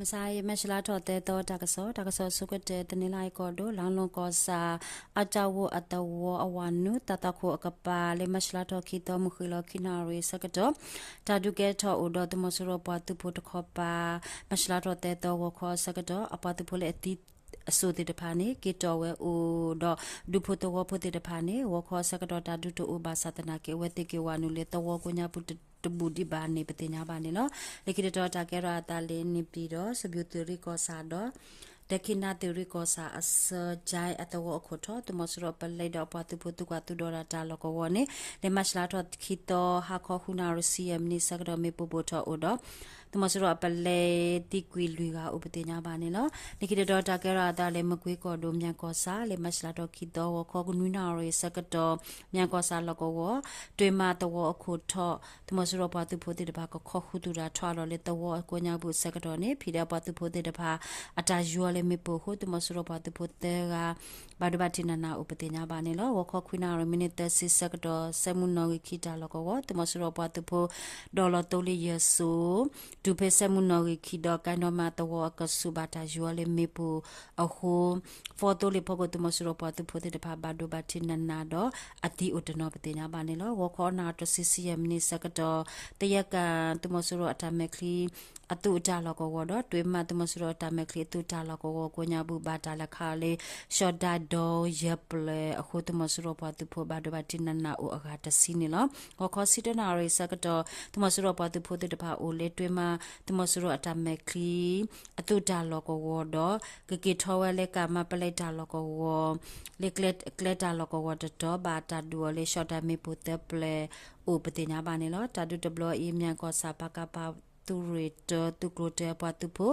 မဆါအံၤ မၢ်ၡလါထီၣ်သၢသီ တၢ်ကစီၣ်, တၢ်ကစီၣ်အဆိကတၢၢ် သန့ၤလၢ်အကီၢ်ဒိၣ် လၢလီၢ်ကီၢ်ဆၣ် အတၢ်ဝီအသဝီအဝၤနုာ် တၢ်သွၣ်ခိၣ်အကပၤ လၢမၢ်ၡလါထီၣ်ခံသီ မုၢ်ဃ့ၢ်လီၤခံနၣ်ရံၣ်ဆၢကတီၢ် တၢ်ဒုးကဲထီၣ်အိၣ်ဒီးသုးမီၤစိရိၤပှၤသုးဖိတခီပၤ မၢ်ၡလါထီၣ်သၢသီ ဂီၤခီဆၢကတီၢ် အပှၤသုးဖိလၢအသံအစိၣ်သ့ၣ်တဖၣ်န့ၣ် က့ၤတီၣ်ဝဲအိၣ်ဒီး ဒူဖိသဝီဖိသ့ၣ်တဖၣ်န့ၣ် ဂီၤခီဆၢကတီၢ်တၢ်ဒုးတအိၣ်ဘၣ်ဆၣ်သနာ်က့ အဝဲသ့ၣ်က့ၤဝၤနုာ်လၢသဝီကိးညါပူၤတဘူၣ်ဒံးဘၣ်န့ၣ် ပသ့ၣ်ညါဘၣ်န့ၣ်လီၤ. လၢခံတတီၤတၢ်ကဲထီၣ်အသးလၢ နံၣ်ပံၤဒီး စဘူၤသုးရ့ၣ်ကီၢ်ဆၣ်ဒီး ဒဲခ့နါသုးရ့ၣ်ကီၢ်ဆၣ်အဆၢ ကၠဲအသဝီအခိၣ်ထီၣ် သုးမီၤစိရိၤအပလဲဒီးအပှၤသုးဖိသုးကွၢ်သုးဒီးတၢ်လီၢ်ကဝီၤန့ၣ် လၢမၢ်ၡလါထီၣ်ခံသီ ဟါခီဃုနၣ်ရံၣ်ဆံယဲၢ်မံးနံးဆၢကတီၢ်မ့ၣ်ပိၢ်ပိၢ်ထီၣ်အိၣ်ဒီး သုးမီၤစိရိၤအပလဲသံကွံာ်လွံၢ်ဂၤအိၣ်ပသ့ၣ်ညါဘၣ်န့ၣ်လီၤ. လၢခံတတီၤတၢ်ကဲထီၣ်အသးလၢမကွ့ကီၢ်ဒိၣ် မၠဲၣ်ကီၢ်ဆၣ် လၢမၢ်ၡလါထီၣ်ခံသီ ဂီၤခီကနွံနၣ်ရံၣ်ဆၢကတီၢ် မၠဲၣ်ကီၢ်ဆၣ်လီၢ်ကဝီၤ တွ့မးသဝီအခိၣ်ထီၣ် သုးမီၤစိရိၤပှၤသုးဖိသ့ၣ်တဖၣ် ကခီဃုသူၣ်တၢ်ထီၣ်လီၤလၢသဝီအကိးညါပူၤအဆၢကတီၢ်န့ၣ် ဖံးဒီးအပှၤသုးဖိသ့ၣ်တဖၣ် အတၢ်ယူၤအီၤလၢမ့ၣ်ပိၢ်အဃိ သုးမီၤစိရိၤပှၤသုးဖိသၢဂၤ ဘၣ်ဒိဘၣ်ထံးနးနးအိၣ်ပသ့ၣ်ညါဘၣ်န့ၣ်လီၤ. ဂီၤခီခွံနၣ်ရံၣ်မံးနံးသၢဆံဆၢကတီၢ် စဲမုၢ်နီၣ်ဂံၢ်ခံတၢ်လီၢ်ကဝီၤ သုးမီၤစိရိၤပှၤသုးဖိ ဒီးလီၤသိလ့ၣ်ယဲၢ်စိၤ တုၤဖဲစဲမုၢ်နီၣ်ဂံၢ်ခံဒီး ကဲဒီမးသဝီအကဆူးဘၣ်တၢ်ယူၤအီၤလၢမ့ၣ်ပိၢ်အဃိ ဖီသိလ့ၣ်ဖီခိၣ်သုးမီၤစိရိၤပှၤသုးဖိသ့ၣ်တဖၣ် ဘၣ်ဒိဘၣ်ထံးနးနးဒီး အသံအိၣ်တနီၤပသ့ၣ်ညါဘၣ်န့ၣ်လီၤ. ဂီၤခီနၣ်ရံၣ်တဆံဆံယဲၢ်မံးနံးဆၢကတီၢ် သယဲၢ်ကၣ် သုးမီၤစိရိၤအတၢ်မဲာ်ချံ အသုးအတၢ်လီၢ်ကဝီၤဒီး တွ့မးသုးမီၤစိရိၤအတၢ်မဲာ်ချံအသုးတၢ်လီၢ်ကဝီၤကိးညါပူၤ ဘၣ်တၢ်လဲၤခးအီၤလၢ ရှီၣ်ဒၣ်ဒီယဲၢ်ပျဲၢ်အဃိ သုးမီၤစိရိၤပှၤသုးဖိဘၣ်ဒိဘၣ်ထံးနးနးအိၣ်အဂၤတဆံန့ၣ်လီၤ. ဂီၤခီဆံတၢနၣ်ရံၣ်ဆၢကတီၢ် သုးမီၤစိရိၤပှၤသုးဖိသ့ၣ်တဖၣ်အိၣ်လၢတွ့မး သုးမီၤစိရိၤအတၢ်မဲာ်ချံ အသုးတၢ်လီၢ်ကဝီၤဒီး ကက့ၤထီၣ်ဝဲလၢကၣ်မးပလဲတၢ်လီၢ်ကဝီၤ လၢကျဲတၢ်လီၢ်ကဝီၤတတီၤ ဘၣ်တၢ်ဒုးအီၤလၢ ရှီၣ်ဒၣ်မ့ၣ်ပိၢ်သၢပျဲၢ် အိၣ်ပသ့ၣ်ညါဘၣ်န့ၣ်လီၤ. တၢ်ဒုးတဘျီအံၤ မၠဲၣ်ကီၢ်ဆၣ် ပကဖ သုးရ့ၣ်တၢ သုးကျိၤတၢအပှၤသုးဖိ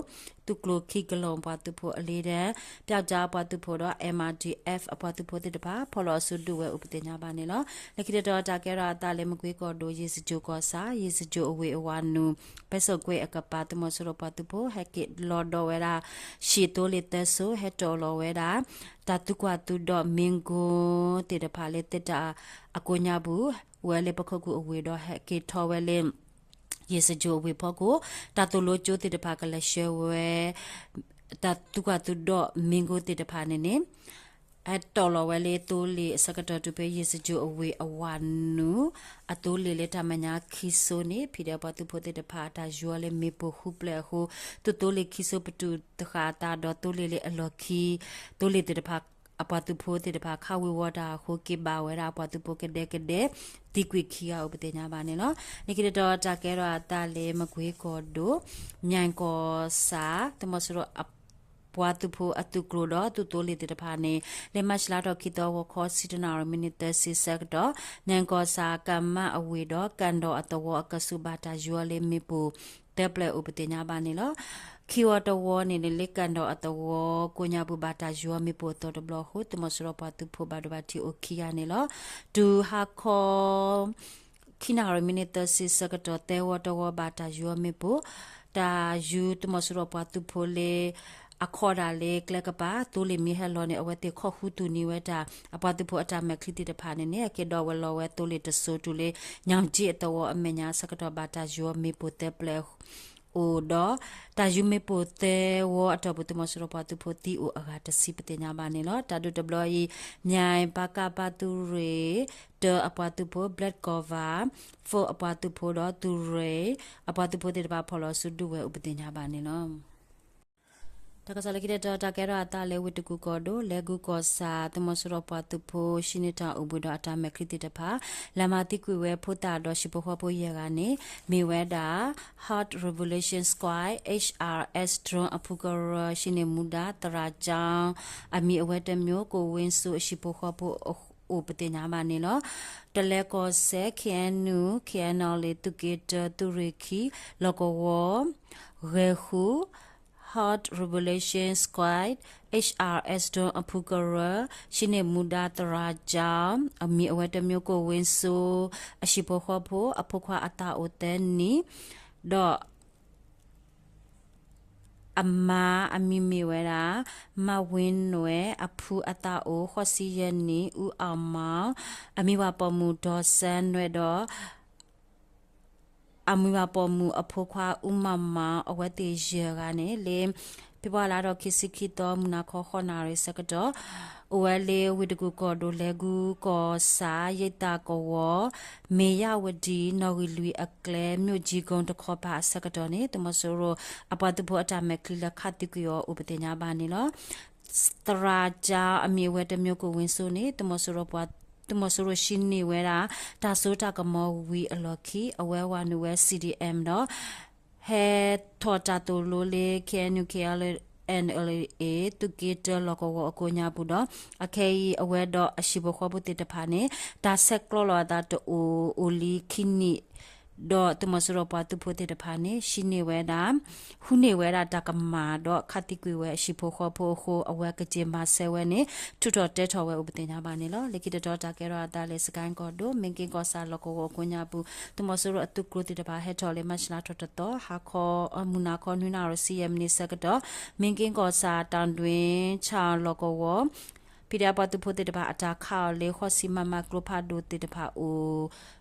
သုးကျိၤခံကလီၢ်ပှၤသုးဖိအလ့ဒဲ ပၠီၣ်ကၠၣ်အပှၤသုးဖိဒီး MRDF အပှၤသုးဖိသ့ၣ်တဖၣ် ဖီၣ်လီၤအစုဒုးဝဲအိၣ်ပသ့ၣ်ညါဘၣ်န့ၣ်လီၤ. လၢခံတတီၤတၢ်ကဲထီၣ်အသးလၢမကွ့ကီၢ်ဒိၣ် ယ့ၣ်စကြိၣ်ကီၢ်ဆၣ် ယ့ၣ်စကြိၣ်အဝ့ၢ်အဝၤနုာ် ဖဲစိာ်ကွဲၢ်အကပၤ သုးမီၤစိရိၤပှၤသုးဖိ ဟဲက့ၤလီၤဒီးဝဲဒၣ် ရှံၣ်သိလ့ၣ်သၢစိၤ ဟဲတီၣ်လီၤဝဲဒၣ် တၢ်သံကွၢ်သံဒိးမံကိသ့ၣ်တဖၣ်လၢသ့ၣ်တၢ်အကိးညါပူၤ ဝဲလၢပခိၣ်ကူၣ်အဝ့ၢ်ဒီးဟဲက့ၤထီၣ်ဝဲလၢ ယ့ၣ်စကြိၣ်အဝ့ၢ်ဖီခိၣ် တၢ်သိၣ်လိကၠိသ့ၣ်တဖၣ်ကလဲၤဆှၢဝဲ တၢ်သံကွၢ်သံဒိးမံကိသ့ၣ်တဖၣ်န့ၣ်န့ၣ် ဟဲတီၣ်လီၤဝဲလၢသိလ့ၣ်အဆၢကတီၢ်တုၤဖဲယ့ၣ်စကြိၣ်အဝ့ၢ်အဝၤနုာ် အသိလ့ၣ်လၢတၢ်မဲာ်ညါခံစိၤန့ၣ် ဖံးဒီးပှၤသုးဖိသ့ၣ်တဖၣ်အတၢ်ယူၤအီၤလၢမ့ၣ်ပိၢ်ဃုပျဲၢ်အဃိ သုးသိလ့ၣ်ခံစိၤပတုာ်သဃာ်အသးဒီးသိလ့ၣ်လၢအလီၢ်ခံ သိလ့ၣ်သ့ၣ်တဖၣ် အပှၤသုးဖိသ့ၣ်တဖၣ် ခးဝ့ၤဝီၤတၢ်အဃိ က့ၤဘၣ်ဝဲဒၣ်အပှၤသုးဖိကဒဲကဒဲ သံကွံာ်ခံဂၤအိၣ်ပသ့ၣ်ညါဘၣ်န့ၣ်လီၤ. လၢခံတတီၤတၢ်ကဲထီၣ်အသးလၢမကွ့ကီၢ်ဒိၣ် မၠဲၣ်ကီၢ်ဆၣ် သုးမီၤစိရိၤအပှၤသုးဖိအသုးကျိၤဒီးသုးသိလ့ၣ်သ့ၣ်တဖၣ်န့ၣ် လၢမၢ်ၡလါထီၣ်ခံသီဂီၤခီဆံတၢနၣ်ရံၣ်မံးနံးသၢဆံဆၢကတီၢ် မၠဲၣ်ကီၢ်ဆၣ် ကၣ်မးအဝ့ၢ်ဒီး ကၣ်ဒီးအသဝီအကဆူးဘၣ်တၢ်ယူၤအီၤလၢမ့ၣ်ပိၢ်သၢပျဲၢ်အိၣ်ပသ့ၣ်ညါဘၣ်န့ၣ်လီၤ. ခံဝီတဝီန့ၣ်န့ၣ် လၢကၣ်ဒီးအသဝီကိးညါပူၤဘၣ်တၢ်ယူၤအီၤမ့ၣ်ပိၢ်အသီတဘျီအဃိ သုးမီၤစိရိၤပှၤသုးဖိဘၣ်ဒိဘၣ်ထံးအိၣ်ခံဂၤန့ၣ်လီၤ. တုၤဟါခီ ခံနၣ်ရံၣ်မံးနံးသၢဆံဆၢကတီၢ် သၢဝီတဝီဘၣ်တၢ်ယူၤအီၤမ့ၣ်ပိၢ် တၢ်ယူၤသုးမီၤစိရိၤပှၤသုးဖိလၢ အခီၣ်ဒၣ်လၢကျဲကပၤ သိလ့ၣ်မ့ၢ်ဟဲလီၤန့ၣ် အဝဲသ့ၣ်ခီၣ်ဃုသူၣ်နံၤဝဲတၢ် အပှၤသုးဖိအတၢ်မဲာ်ချံသ့ၣ်တဖၣ်န့ၣ်န့ၣ် အက့ၤဒီးဝဲလီၤဝဲသိလ့ၣ်တစိၤတုၤလၢ ညၣ်ကၠ့အသဝီအမဲာ်ညါဆၢကတီၢ်ဘၣ်တၢ်ယူၤအီၤမ့ၣ်ပိၢ်သၢပျဲၢ် အိၣ်ဒီး တၢ်ယူၤမ့ၣ်ပိၢ်သၢဝီအတီၢ်ပူၤ သုးမီၤစိရိၤပှၤသုးဖိသံအိၣ်အဂၤတဆံပသ့ၣ်ညါဘၣ်န့ၣ်လီၤ. တၢ်ဒုးတဘျီအံၤ မၠဲၣ်ပကဖ သုးရ့ၣ်တၢအပှၤသုးဖိ Black Cobra Force အပှၤသုးဖိဒီးသုးရ့ၣ် အပှၤသုးဖိသ့ၣ်တဖၣ်ဖီၣ်လီၤစုဒုးဝဲအိၣ်ပသ့ၣ်ညါဘၣ်န့ၣ်လီၤ. တၢ်ကစီၣ်လၢခံတတီၤ တၢ်ကဲထီၣ်အသးလၢဝ့ၢ်တကူၣ်ကီၢ်ဒိၣ် လဲၤကူကီၢ်ဆၣ် သုးမီၤစိရိၤပှၤသုးဖိ ဟံးန့ၢ်တၢ်အိၣ်ဘှံးဒီးအတၢ်မဲာ်ချံသ့ၣ်တဖၣ် လၢမၤသံကွံာ်ဝဲဖိသၣ်ဒီးဟံၣ်ဖိဃီဖိယဲၢ်ဂၤန့ၣ် မ့ၢ်ဝဲဒၣ် Hawk Revolution Squad H R S drone အဖုကရၢ ဟံးန့ၢ်မူဒါ သရၣ်ကၠီ အမံၤအဝဲတမျိုး ကိၣ်ဝ့စိ အဟံၣ်ဖိဃီဖိအိၣ်ပသ့ၣ်ညါဘၣ်န့ၣ်လီၤ. တလဲၤကီၢ်စဲၣ် K N U K N L A သုးက့တၢ သုးရ့ၣ်ခံ လီၢ်ကဝီၤ ဂဲၤဃု Hawk Revolution Squad H R S drone အဖုကရၢ ဟံးန့ၢ်မူဒါ သရၣ်ကၠီ အမံၤအဝဲတမျိုး ကိၣ်ဝ့စိ အဟံၣ်ဖိဃီဖိ အဖိခွါအသးအိၣ်သၢနံၣ် ဒီး အမါအမံၤမ့ၢ်ဝဲဒၣ် မၤဝ့နွဲၣ် အဖုအသးအိၣ်ဃိးဆံယဲၢ်နံၣ် အူအီၣ်မီၣ် အမံၤဝၤပိာ်မုၣ် ဒီးစၢနွဲၣ်ဒီး အမုၢ်ဘၣ်ပိာ်မုၣ်အဖိခွါ အူမၤမၤ အဝဲသ့ၣ်ယဲၢ်ဂၤန့ၣ် လၢ ဖ့ၤဘြူၤလါထီၣ်ခံဆံခံသီ မုၢ်နၤခီဃိးနၣ်ရံၣ်ဆၢကတီၢ် အိၣ်ဝဲလၢ ဝ့ၢ်တကူၣ်ကီၢ်ဒိၣ် လဲၤကူကီၢ်ဆၣ် ယံာ်သၣ်ကဝီၤ မ့ၢ်ယၣ်ဝတံၣ် နီၣ်ဂံၢ်လွံၢ်အကျဲ မြို့ကြီးကုန်း တခီပၤအဆၢကတီၢ်န့ၣ် သုးမီၤစိရိၤအပှၤသုးဖိအတၢ်မဲာ်ချံလၢ ခးသံကွံာ်အီၤအိၣ်ပသ့ၣ်ညါဘၣ်န့ၣ်လီၤ. သရၣ်ကၠါအမံၤအဝဲ တမျိုးကိုဝင်းစိုးန့ၣ် သုးမီၤစိရိၤဟံးန့ၢ်ဝဲဒၣ် တၢ်စိတၢ်ကမီၤဝံၤအလီၢ်ခံ အဝဲဝၤနုာ်ဝဲ CDM ဒီး ဟဲထီၣ်တၢ်သိၣ်လိလၢ KNU KNLA သုးက့တၢလီၢ်ကဝီၤအကိးညါပူၤဒီး အခဲအံၤ အဝဲဒီးအဟံၣ်ဖိဃီဖိသ့ၣ်တဖၣ်န့ၣ် တၢ်ဆဲးကျိးလီၤအသးတအိၣ် အိၣ်လံခံနံၣ် ဒီးသုးမီၤစိရိၤပှၤသုးဖိသ့ၣ်တဖၣ်န့ၣ် ဟံးန့ၢ်ဝဲဒၣ် ဟူးန့ၢ်ဝဲဒၣ်တၢ်ကမၣ်ဒီး ခးသံကွံာ်ဝဲအဟံၣ်ဖိဃီဖိအဃိ အဝဲကက့ၤမၤစၢၤဝဲန့ၣ် ထုးထီၣ်တဲထီၣ်ဝဲအိၣ်ပသ့ၣ်ညါဘၣ်န့ၣ်လီၤ. လၢခံတတီၤတၢ်ကဲထီၣ်အသးလၢ စကဲၣ်ကီၢ်ဒိၣ် မ့ၢ်က့ကီၢ်ဆၣ်လီၢ်ကဝီၤအကိးညါပူၤ သုးမီၤစိရိၤအသုးကျိၤသ့ၣ်တဖၣ် ဟဲထီၣ်လၢမၢ်ၡးလါထီၣ်တသီ ဟါခီ မုၢ်နၤခီ နွံနၣ်ရံၣ်ဆံယဲၢ်မံးနံးဆၢကတီၢ် မ့ၢ်က့ကီၢ်ဆၣ် တၢ်ဒွံဆၣ်လီၢ်ကဝီၤ ဖံးဒဲးပှၤသုးဖိသ့ၣ်တဖၣ် အတၢ်ခးအီၤလၢ ဃိးဆံ မမ ကျိဖးဒိၣ်သ့ၣ်တဖၣ်အိၣ်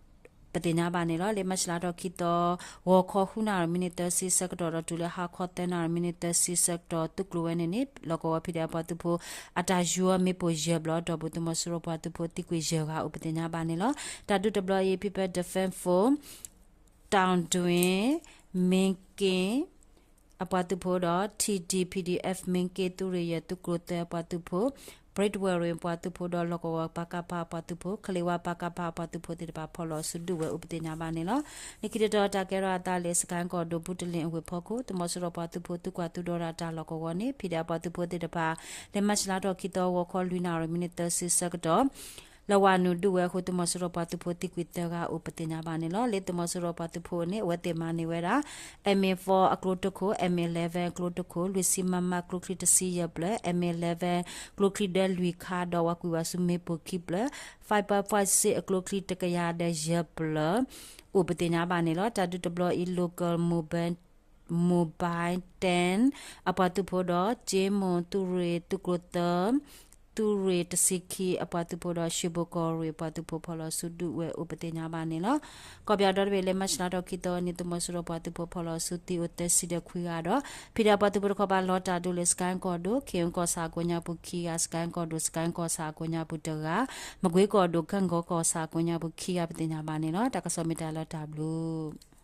ပသ့ၣ်ညါဘၣ်န့ၣ်လီၤ. လၢမၢ်ၡးလါထီၣ်ခံသီ ဂီၤခီ ဃုနၣ်ရံၣ် မံးနံး သၢဆံ ဆၢကတီၢ်ဒီး တုၤလၢဟါခီ သၢနၣ်ရံၣ် မံးနံး သၢဆံ ဆၢကတီၢ် သုးကျိၤဝဲန့ၣ်န့ၣ် လီၢ်ကဝီၤ ဖံးဒဲးပှၤသုးဖိ အတၢ်ယူၤအီၤမ့ၣ်ပိၢ်ယဲၢ်ဘျီ ဒီးပူၤ သုးမီၤစိရိၤပှၤသုးဖိသံကွံာ်ယဲၢ်ဂၤအိၣ်ပသ့ၣ်ညါဘၣ်န့ၣ်လီၤ. တၢ်ဒုးတဘျီအံၤ ဖံးဖဲ Defense Force တၢ်ဒွံ မ့ၢ်က့ အပှၤသုးဖိဒီး ထံၣ်ဒံၣ် ပီၣ်ဒံၣ်အဲၣ် မ့ၢ်က့ သုးရ့ၣ်ယဲၢ် သုးကျိၤသၢအပှၤသုးဖိ, ဘရ့းဝဲၢ်ရ့ၣ်ပှၤသုးဖိဒီး လီၢ်ကဝီၤ ပကဖ အပှၤသုးဖိ, ခလ့ဝါ ပကဖ အပှၤသုးဖိသ့ၣ်တဖၣ် ဖီၣ်လီၤစုဒုးဝဲအိၣ်ပသ့ၣ်ညါဘၣ်န့ၣ်လီၤ. လၢခံတတီၤ တၢ်ကဲထီၣ်အသးလၢ စကဲၣ်ကီၢ်ဒိၣ် ဘူးတလ့ၣ်အဝ့ၢ်ဖီခိၣ် သုးမီၤစိရိၤပှၤသုးဖိ သုးကွၢ်သုးဒီတၢ်လီၢ်ကဝီၤန့ၣ် ဖံးဒဲးအပှၤသုးဖိသ့ၣ်တဖၣ် လၢမၢ်ၡးလါထီၣ်ခံသီ ဂီၤခီ လွံၢ်နၣ်ရံၣ် မံးနံး သၢဆံ ဆၢကတီၢ် လၢဝၤနုာ်ဒုးဝဲအဃိ သုးမီၤစိရိၤပှၤသုးဖိသံကွံာ်သၢဂၤအိၣ်ပသ့ၣ်ညါဘၣ်န့ၣ်လီၤ. လၢသုးမီၤစိရိၤပှၤသုးဖိန့ၣ် အဝဲသ့ၣ်မၤန့ၢ်ဝဲဒၣ် MA four အကျိတခိၣ်, MA eleven အကျိတခိၣ်, လွံၢ်ဆံ MM ကျိချံတဆံယဲၢ်ဖျၢၣ်, MA eleven ကျိချံဒၢလွံၢ်ခါ ဒီးဝၤကွံာ်ဝၤဆူမ့ၣ်ပိၢ်ခံဖျၢၣ်, fiber five six အကျိချံတကယၤဒီးယဲၢ်ဖျၢၣ် အိၣ်ပသ့ၣ်ညါဘၣ်န့ၣ်လီၤ. တၢ်ဒုးတဘျီအံၤ Local Mobile Mobile ten အပှၤသုးဖိဒီး ကၠ့မိၢ်သုးရ့ၣ်သုးကျိၤသၢ သုးရ့ၣ်တဆံခံအပှၤသုးဖိဒီး ရှ့ဘိၣ်ကီၢ်ရ့ၣ်ပှၤသုးဖိ ဖီၣ်လီၤစုဒုးဝဲအိၣ်ပသ့ၣ်ညါဘၣ်န့ၣ်လီၤ. ကီၢ်ပယီၤဒီတဘ့ၣ် လၢမၢ်ၡးလါထီၣ်ခံသီန့ၣ် သုးမီၤစိရိၤပှၤသုးဖိဖီၣ်လီၤစုသံအိၣ်သၢဆံဒီးခွံဂၤဒီး ဖံးဒဲးပှၤသုးဖိတခီပၤလီၤတၢ်ဒုးလၢ စကဲၣ်ကီၢ်ဒိၣ် ခ့ၣ်အူကီၢ်ဆၣ်အကိးညါပူၤခံဂၤ, စကဲၣ်ကီၢ်ဒိၣ် စကဲၣ်ကီၢ်ဆၣ်အကိးညါပူၤတဂၤ, မကွ့ကီၢ်ဒိၣ် ကၣ်ကီကီၢ်ဆၣ်အကိးညါပူၤခံဂၤပသ့ၣ်ညါဘၣ်န့ၣ်လီၤ. တၢ်ကစီၣ်မ့ၢ်တၢ်လီၤတၢ်ဘျုး